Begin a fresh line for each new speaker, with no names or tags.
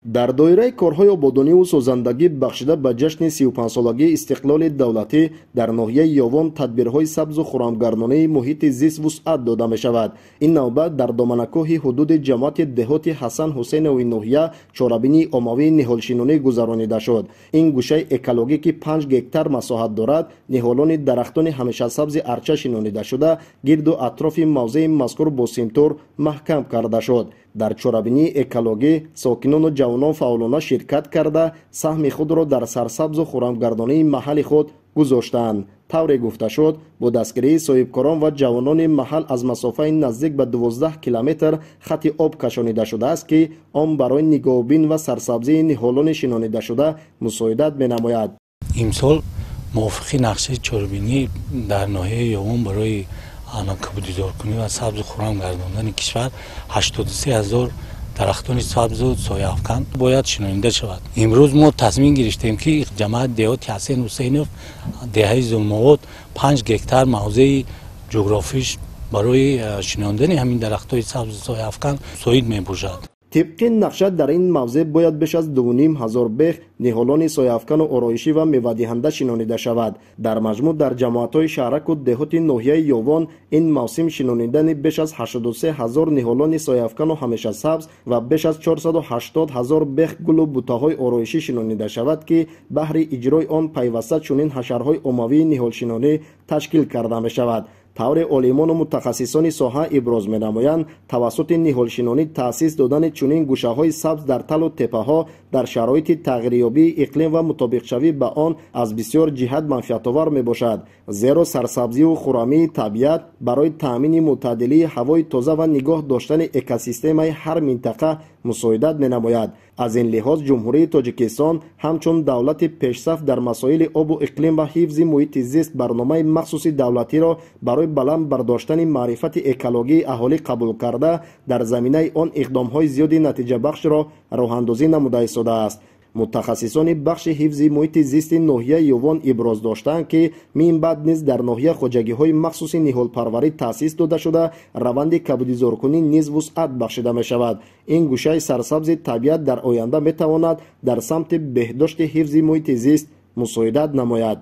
Дар доираи корҳои ободониву созандагӣ бахшида ба ҷашни 35-солагии истиқлоли давлатӣ дар ноҳияи Ёвон тадбирҳои сабзу хурамгардонии муҳити зист вусъат дода мешавад. Ин навбат дар доманакӯҳи ҳудуди ҷамоати деҳоти Ҳасан Ҳусейнови ноҳия чорабинии оммавии ниҳолшинонӣ гузаронида шуд. Ин гӯшаи экологӣ, ки 5 гектар масоҳат дорад, ниҳолони дарахтони ҳамешасабзи арча шинонида шуда, гирду атрофи мавзеи мазкур бо симтор маҳкам карда шуд. Дар чорабинии экологӣ сокинону ҷавонон фаъолона ширкат карда, саҳми худро дар сарсабзу хурамгардонии маҳалли худ гузоштанд. Тавре гуфта шуд, бо дастгирии соҳибкорон ва ҷавонони маҳал аз масофаи наздик ба 12 километр хати об кашонида шудааст, ки он барои нигоҳубин ва сарсабзии ниҳолони шинонидашуда мусоидат менамояд.
Имсол мувофиқи нақшаи чорабинӣ дар ноҳияи Ёвон барои кабудизоркунӣ ва сабзу хуррам гардондани кишвар 83 ҳазор дарахтони сабзу сояафкан бояд шинонида шавад. Имрӯз мо тасмим гирифтем, ки ҷамоати деҳоти Ҳасен Ҳусейнов, деҳаи Зулмобод, 5 гектар мавзеи ҷуғрофиш барои шинондани ҳамин дарахтҳои сабзу сояафкан мусоид мебошад.
Тибқи нақша дар ин мавзеъ бояд беш аз 2,5 ҳазор бех ниҳолони сояафкану ороишӣ ва мевадиҳанда шинонида шавад. Дар маҷмӯъ дар ҷамоатҳои шаҳраку деҳоти ноҳияи Ёвон ин мавсим шинонидани беш аз 83 ҳазор ниҳолони сояафкану ҳамешасабз ва беш аз 480 ҳазор бех гулу бутаҳои ороишӣ шинонида шавад, ки баҳри иҷрои он пайваста чунин ҳашарҳои оммавии ниҳолшинонӣ ташкил карда мешавад. Тавре олимону мутахассисони соҳа иброз менамоянд, тавассути ниҳолшинонӣ таъсис додани чунин гӯшаҳои сабз дар талу теппаҳо дар шароити тағйирёбии иқлим ва мутобиқшавӣ ба он аз бисёр ҷиҳат манфиатовар мебошад, зеро сарсабзиву хурамии табиат барои таъмини мӯътадилии ҳавои тоза ва нигоҳ доштани экосистемаи ҳар минтақа мусоидат менамояд. Аз ин лиҳоз Ҷумҳурии Тоҷикистон ҳамчун давлати пешсаф дар масоили обу иқлим ва ҳифзи муҳити зист барномаи махсуси давлатиро барои баланд бардоштани маърифати экологии аҳолӣ қабул карда, дар заминаи он иқдомҳои зиёди натиҷабахшро роҳандозӣ намуда истодааст. Мутахассисони бахши ҳифзи муҳити зисти ноҳияи Ёвон иброз доштанд, ки мин баъд низ дар ноҳия хоҷагиҳои махсуси ниҳолпарварӣ таъсис дода шуда, раванди кабудизоркунӣ низ вусъат бахшида мешавад. Ин гӯшаи сарсабзи табиат дар оянда метавонад дар самти беҳдошти ҳифзи муҳити зист мусоидат намояд.